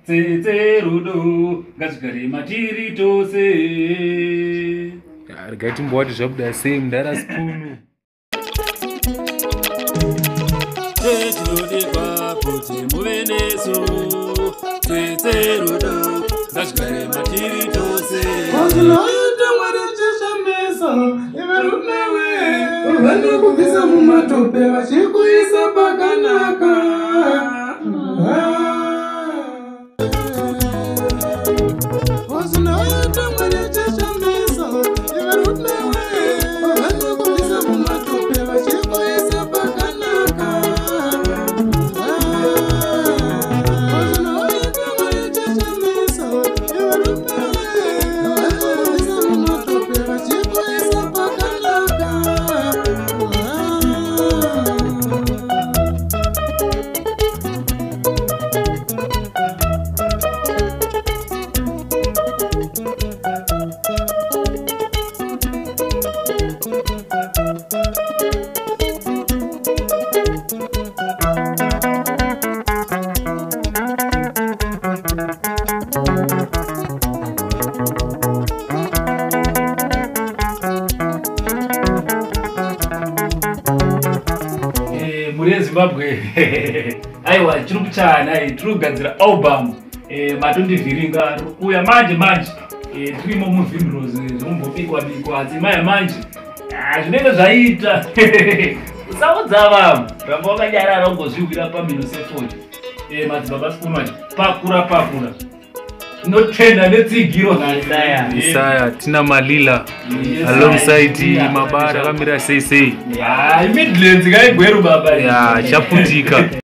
Tsetse rudo ngazvigare matiri tose. Regai timbowati zvabuda sei mudara Spoon. Tinodikwa kuti muve nesu. Tsetse rudo ngazvigare matiri tose. Zvinoita Mwari chishamiso, ivarume we, vanokubvisa mumatope vachikuisa pakanaka. Zvinoita Mwari chishamiso, ivarume we, vanokubvisa mumatope vachikuisa pakanaka. Zvinoita Mwari chishamiso, ivarume we, vanokubvisa mumatope vachikuisa pakanaka. Mhuri yeZimbabwe, aiwa, tiri kuchana, tiri kugadzira album. Matondivhiringa, tiri kuuya manje manje. Tirimo muVimros, zvinombobikwa bikwa, asi maya manje, ah, zvinenge zvaita. Usaudza vanhu, ramba wakanyarara ungozviwira pamhino sefoni. Madzibaba Spoon pakura pakura, tinotenda netsigiro. Isaya tina Malila Yes, alongside yeah. Mabara akamira sei sei. Ya, iMidlands kaigweru baba. Ya, chaputika.